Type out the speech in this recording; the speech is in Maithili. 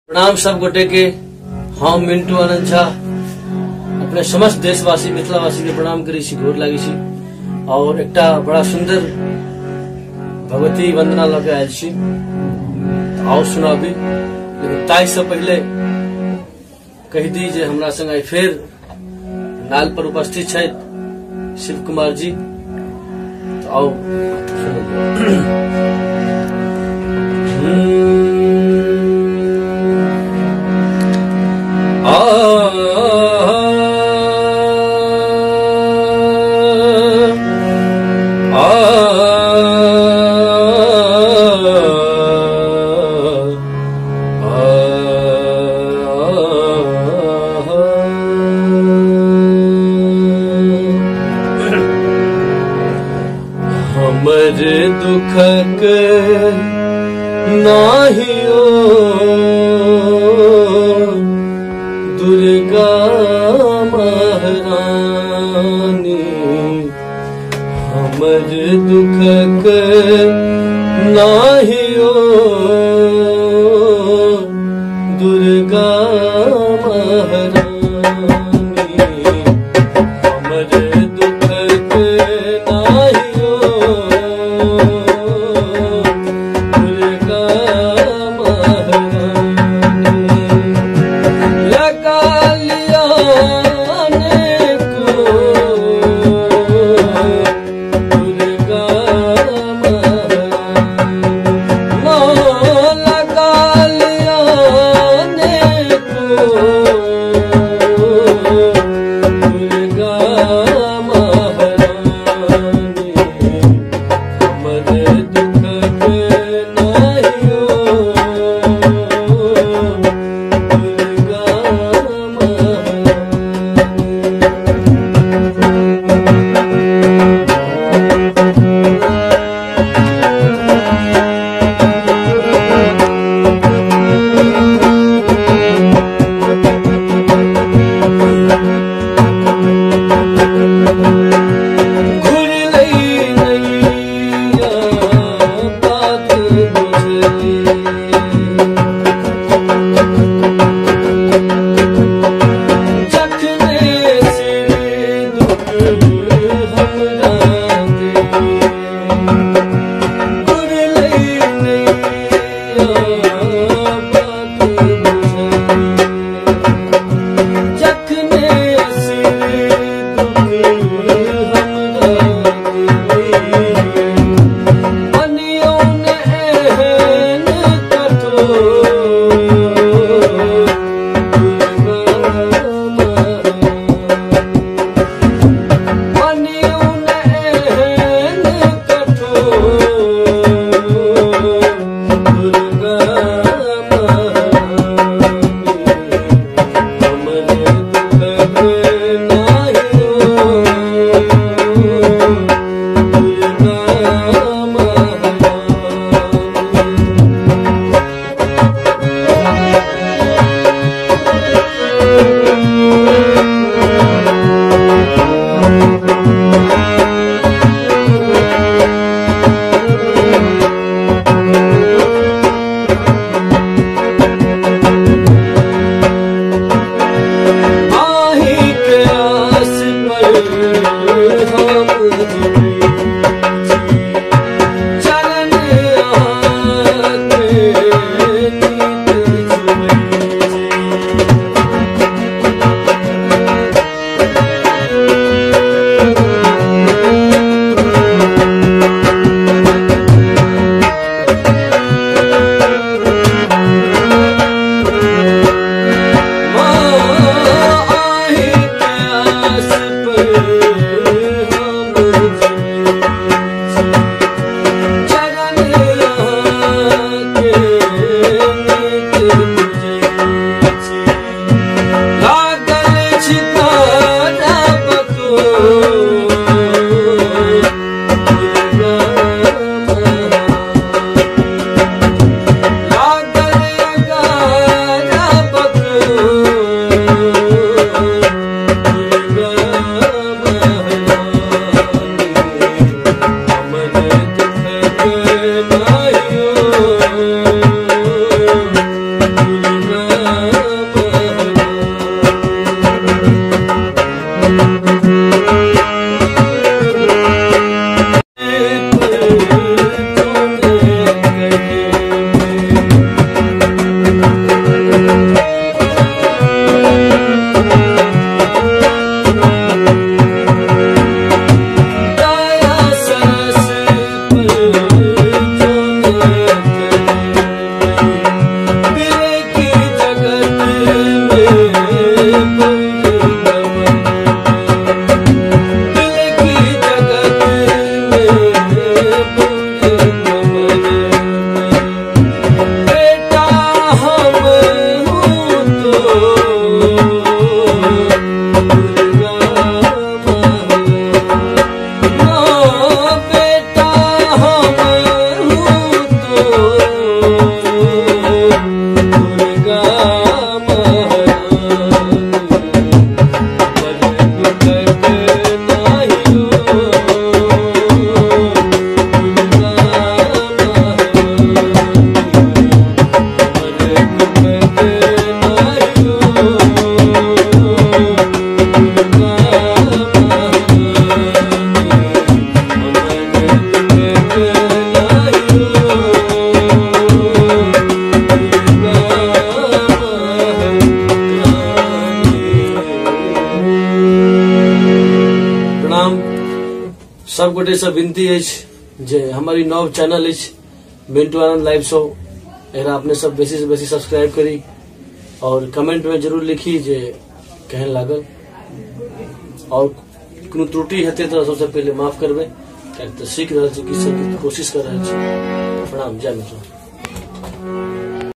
प्रणाम सब गोटे के, हम मिंटू आनंद झा अपने समस्त देशवासी मिथिलावासी के प्रणाम करै छी, गोर लागै छी। और एकटा बड़ा सुंदर भगवती वंदना लऽ के आयल छी, आओ सुनाबी। लेकिन ताहि से पहले कहि दी जे हमरा संग आइ फेर नाल पर उपस्थित छथि शिव कुमार जी, तो आओ सुनू। हमर दुखक नाहियो दुर्गा महारानी, हमर दुखक नाहियो दुर्गा महारानी, हमर दुखक नाहियो दुर्गा महारानी। लगा लिया को दुर्गा महारानी, गोटे से विनती अछि जे हमर ई नव चैनल अछि मिंटू आनंद लाइव शो, एकरा अपने सब बेसी से बेसी सब्सक्राइब करी और कमेंट में जरूर लिखी जे केहन लागल, और कोनो त्रुटि हेतै तऽ सबसे पहिले माफ करबै, कियाकि तऽ सीख रहल छी, किछु कोशिश कर रहल छी। प्रणाम, जय मिथिला।